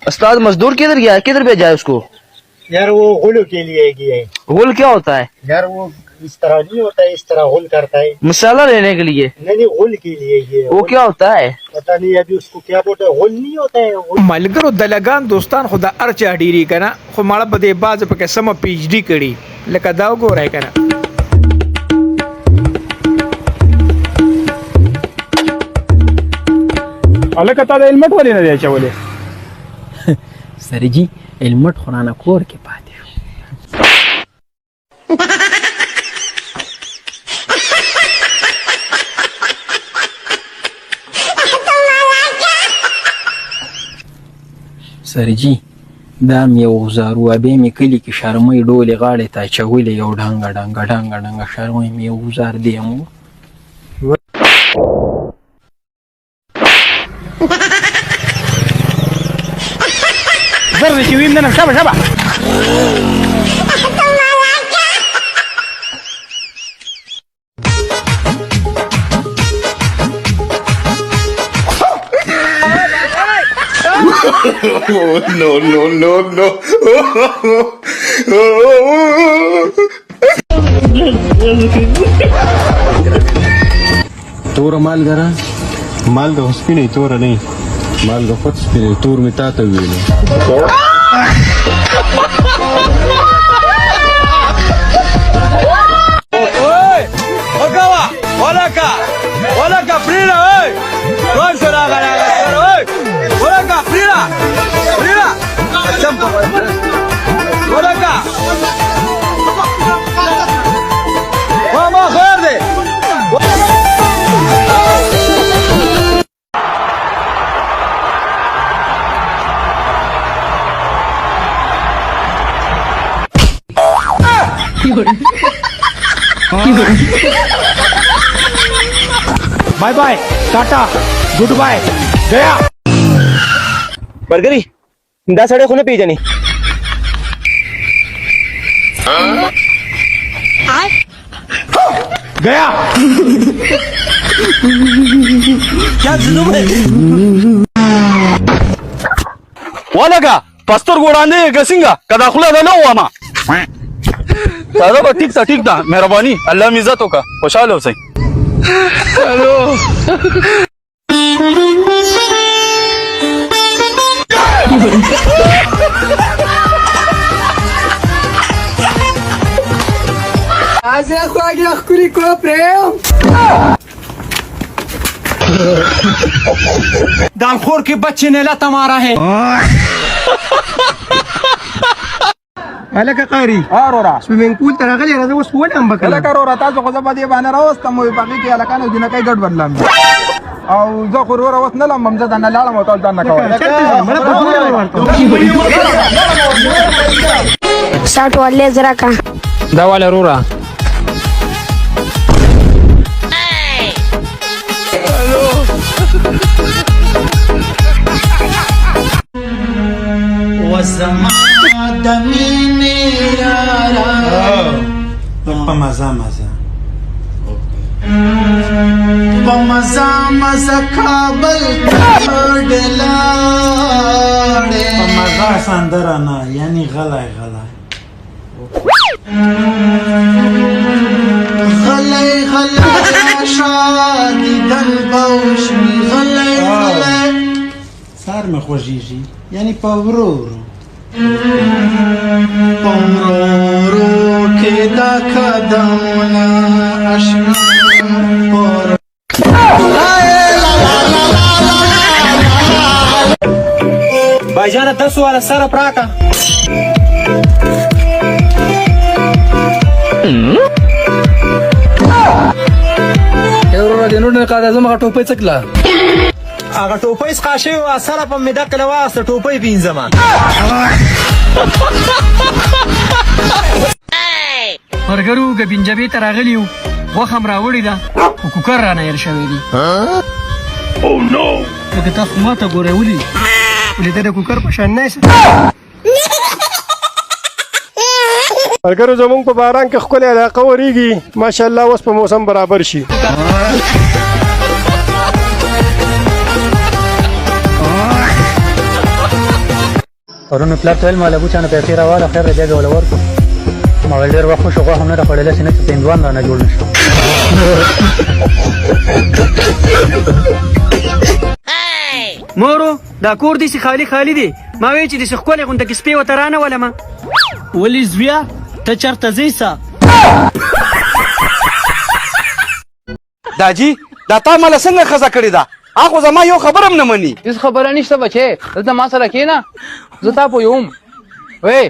उस्ताद मजदूर किधर गया है, किधर भेजा है उसको? यार वो गुल के लिए गया है। गुल क्या होता है? यार वो इस तरह नहीं होता है, इस तरह गुल करता है। मसाला लेने के लिए? नहीं नहीं, गुल के लिए ये। वो क्या होता है? पता नहीं अभी उसको क्या बोलते हैं, गुल नहीं होता है गुल। ملګرو دلګان دوستان خو د هر چا ډېری که نه، خو مړه په دې بعضو پکې سمه پي ایچ ډي کړي، لکه دا وګورئ که نه. هلکه تا د هیلمټ ولې نه دی اچولی؟ سرجي هیلمټ خو رانه کور کې پاتې شو. سرجي دا مې یو غزار و، بیا مې کلي کې شرمۍ ډولې غاړې ته اچولې، یو ډنګه ډنګه ډنګه ډنګه شرمۍ مې یو غزار دی هم و. زر دې چې ویم نه شابه شابه. No, no, no, no. توره مالګه را، مالګه خو سپینه، توره نه، مالګه خود سپینه، تور مې تا ته ویلو. بای بای، ټاټا، ګډ بای، ګیا. برګری دا سړی خو نه پیژنې؟ ګیا. ولګه پستر ګوړاندې ګسنګه کدا خله ده نه ومه دا به ټیک ده، ټیک ده، مهرباني، الله مې عزت وکړه، خوشاله اوسئ. دالخور کې بچې نه لته مارا ہے. هلکه قاري وروره سویمنګ پول ته راغلی، راځه اوس ولمبه کنه. هلکه وروره تاسو خو زه په دې باندې راوستم، وایي په هغې کې هلکان او جینکۍ ګډ وډ لامبي، او زه خو وروره اوس نه لامبم، زه درنه لاړم او تاسو ځان نه کوئ. چېرته ځې مړه؟ په دونه ورته 60 والے زرا کا دا واله وروره. په مزه مزه، په مزه مزه کابل ډلاړې، په مزه سندره نه، یعنی غلی غلی غلی غلی شادي دن بوشي غلی غلی سر مې خوږیږي، یعنی په ورو ورو، په ورو ورو کې دا قدمونه اشنا پر. بایجانه تاسو والا سره پراکا. وروره د نور نه قاعده زما ټوپۍ څکله، هغه ټوپۍ څخه شوی وه، سره په مې دکله واخیسته ټوپۍ پنځمه. برګرو ګبینجبې ته راغلي یو، غوښه هم راوړې ده، خو کوکر رانه هېر شوی دی. لکه تاسو ما ته ګورئ، ولې ولې ته د کوکر په شان نه یې؟ ملګرو زمونږ په باران کې ښکلې علاقه ورېږي، ماشاءالله، اوس په موسم برابر شي. پرون مې پلار ته ویل ما له بوچانو پیسې راواله، خیر دی بیا به وله ورکړو. ما ویل ډېر وخت وشو، غوښه هم نه ده خوړلې، هسې نه چې پنځوان رانه جوړ نه شي. مورو دا کور دې خالی خالی دی، ما وی چې د ښکلې غونډه کې سپی وته رانه ولمه. ولې زویا ته چرته ځې سا؟ داجی دا تا ماله څنګه ښځه کړې ده؟ هغه زما یو خبره هم نه مني. هیڅ خبره نشته بچې، دلته ما سره کښېنه، زه تا پوهوم. وی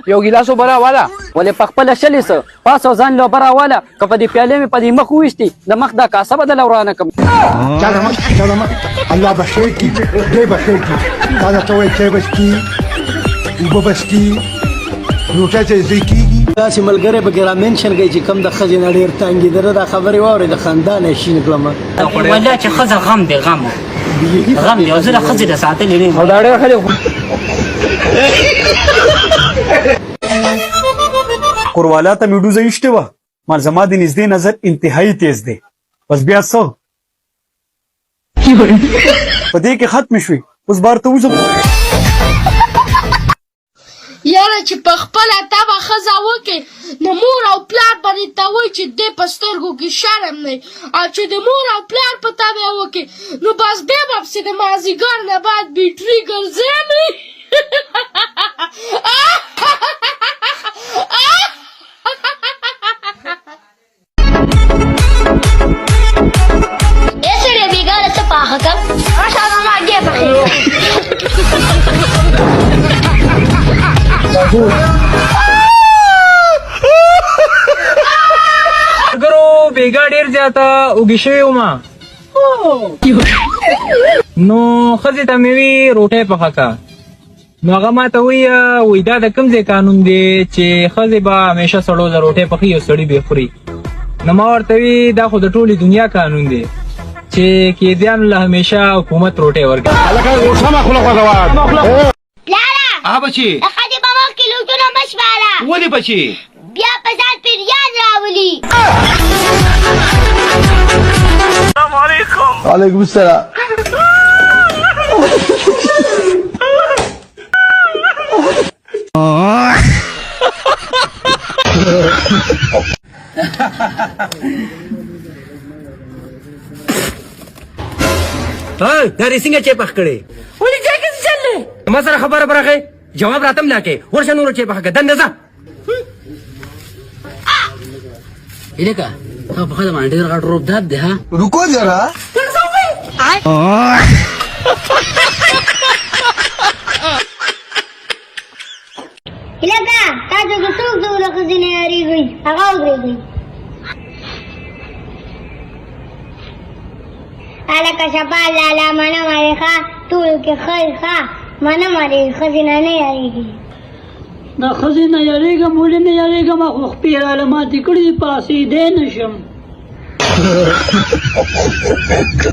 یو ګیلاس اوبه راواله. ولې په خپله شلې څه پاس او ځان له اوبه راواله، که په دې پیالې مې په دې مخ وویشتې د مخ دا کاسه به دله ورانه کړم. الله به خیر کړي، دی به خیر کړي. تا درته وایي چای به څکي، اوبه به څکي، روټۍ ته یې زوی کېږي. داسې ملګری به کې را منشن کوي چې کم د ښځې نه ډېر تنګ دي. دره دا خبرې واورې د خندا نه یې شین کړم. والله چې ښځه غم دی، غم غم دی، او زه د ښځې د ساتلې نه یم. او دا ډېر ښه دی. کوروالا ته مې ډوزه ایشتې وه، مال زما د نږدې نظر انتهایی تیز دی، بس بیا څه په دې کې ختمې شوې، اوس بار ته وځم. یاره چې په خپله تبه ښځه وکې نو مور او پلار به درته وایي چې دې په سترګو کې شرم نه، او چې د مور او پلار په تبه وکې نو بس بیا به پسې د مازدیګر نه بعد بیټري ګرځي. ای سړیه بېګا له څه پاخه کم؟ راشه زما ګې پخې. ملګرو بېګا ډېر زیاته اوږې شوی وم، نو ښځې ته مې وی روټۍ پخه که، نو هغه ما ته وایي وایي دا د کوم ځای قانون دی چې ښځې به همیشه سړو له روټۍ پخوي او سړي به یې خوري؟ نو ما ورته وی دا خو د ټولې دنیا قانون دی چې قیدیانو له همیشه حکومت روټۍ ورکوي. هلکه غوسه مه خوله خوږوه. پلاره ها بچي، د ښځې په مخ کې لوټونه مه شماره. ولې بچي؟ بیا په ځان پیریان راولي. السلام علیکم. وعلیکم السلام. ها دا دې څنګه چای پخ کړی؟ ولې چای کې څه چل دی؟ ما سره خبره برغې جواب راتم نه کې، ورشه نور چای پخ کړه، دننه ځه. هلکه هغه په ښځه باندې ډېر غټ روب داب دی. ها رکو ذرا. هلکه تاسو که څوک د ښځې نه یارېږئ هغه ودرېږئ. هلکه شپه لالا منه مې ښه ټولو کې ښه یې ښه منه مې ښځې نه نه یارېږي. د ښځې نه یارېږم، ولې نه یارېږم؟ خو خپې راله ماتې کړي دي، پاڅېدی نه شم.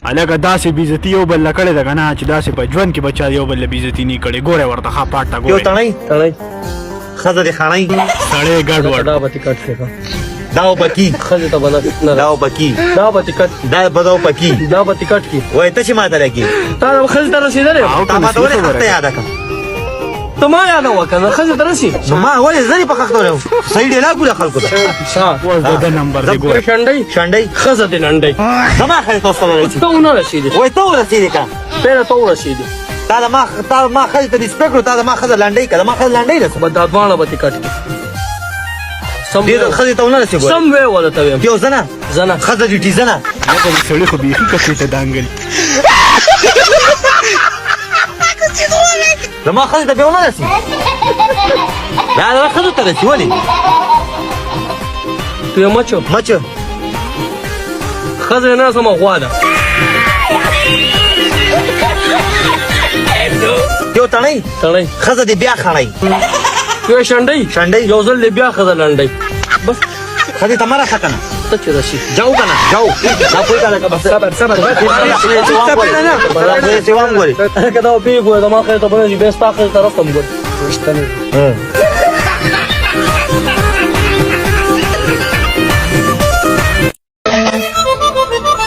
هلکه داسې بېعزتي یو بل له کړې ده که نه چې داسې په ژوند کې به چا یو بل له بېعزتي نه کړې. ګوره ورته ښه پاټ ته یو ګوره. تڼۍ تڼۍ ښځه دې خاڼۍ سړی ګډ وډ. دا به تې کټ کړي. دا وپکي ښځې ته به نه دا وپکي دا به تې کټ کړي. دا به دا وپکي دا به تې کټ کړي. وایي ته چې ماته لګي تا ښځې ته رسېدلی؟ او تا که ماته نصیحت ولې خبره خښته یاده کړه؟ ته ما یاده وکړه نه ښځې ته رسي. نو ما ولې زه دې په خښته ولې صحیح ډیلاګ وکړه خلکو ته؟ اوس د ده نمبر دی ګوره. شنډۍ شنډۍ ښځه دې لنډۍ. زما ښځې ته اوس ته ورسېدې. ته ونه رسېدې. وایي ته ورسېدې که پهله ته ورسېدې. تا د ما تا ما ښځې ته دې سپک کړو، تا د ما ښځه لنډۍ کړه، د ما ښځه لنډۍ ده. به دا دواړه به تې کټ کړي. سم دې ښځې ته ونه رسېږي. سم وی وله ته ویم. یو زنه زنه ښځه دې ټیزنه. لکه د سړي خو بیخي کسې ته دانګل. زما ښځې ته بیا ونه رسي. دا د ښځو ته رسي ولې؟ ته یې مچو مچو ښځه نه سمه غوا ده. یو تڼۍ تڼۍ ښځه دې بیا خڼۍ. یو شنډۍ شنډۍ یو ځل دې بیا ښځه لنډۍ. بس ښځې ته مه رسه که نه، ته چې رسي جاو که نه جاو. دا پوه کړه که بس صبر صبر. ګورې که دا پی ګوره زما ښځې ته به نه ځي، بیا ستا ښځې ته رسم ګورې.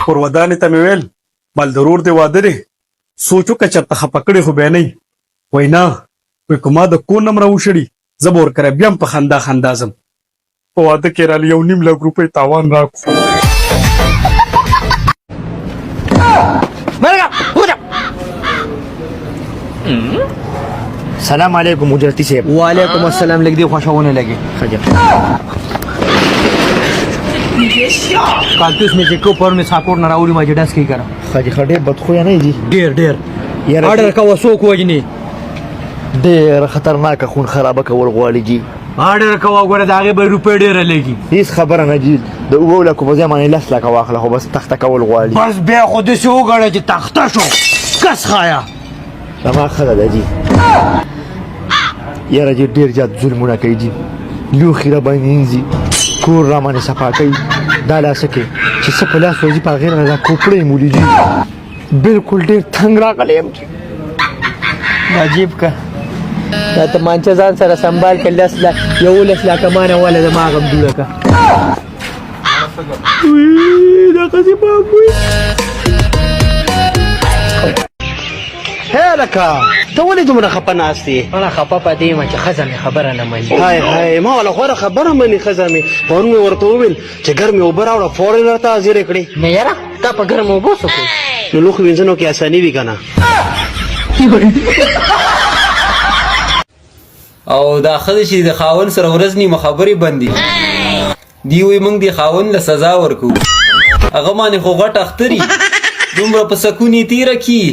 کورودانې ته مې ویل مال ضرور دی واده دی، سوچ وکړه چېرته خفه کړې خو به یې نه وي. وایي نه، وای که ما د کور نه هم راوشړي زه به ورکره بیا هم په خندا خندا ځم. په واده کې راله یو نیم لک روپۍ تاوان راکړو. سلام علیکم اجرتی صاحب. وعلیکم السلام. لګ دی خوښونه لګي کالتوس مې چې کو پر مې ساکور نه راوړي ما چې ډس کی کړه. خدي خډې بدخویا نه دي. ډیر ډیر آرډر کوه څوک وجني. ډیر خطرناک خون خرابه کول غواړي جی. آرډر کوه ګوره د هغې به روپۍ ډېره لګي. هیڅ خبره نه جی، د اوو لکو په ځای باندې 10 لکه واخله خو بس تخته کول غواړي. بس بیا خو داسې وګڼه چې تخته شو کس خایا. زما ښځه ده جی. یاره جی ډېر زیات ظلمونه کوي جی، لوښي را باندې مینځي، کور را باندې صفا کوي. دا لا څه کوي چې څه په لاس ورځي په هغې نه دا کوپړۍ مولي جی. بالکل ډېر تنګ راغلی یم جی. عجیب که دا تمانچه ځان سره سنبال که 10 لک 11 لکه مانه واله زما غم جوړه که. دا ښځې باب وي. هی لکه ته ولې دومره خپه ناست یې؟ انا خپه په دې یم چې ښځه مې خبره نه مني. های های، ما ولا غوره خبره مني ښځه مې. پرون مې ورته وویل چې ګرمې اوبه راوړه، فوراً راته حاضرې کړې. نه یاره، تا په ګرمو اوبو څه کوو؟ نو لوښي وینځنو کې اساني وي که نه. او دا ښځې چې د خاوند سره ورځ نیمه خبرې بندي دی وی موږ د خاوند له سزا ورکو، هغه باندې خو غټ اختري دومره په سکون یې تېره کی.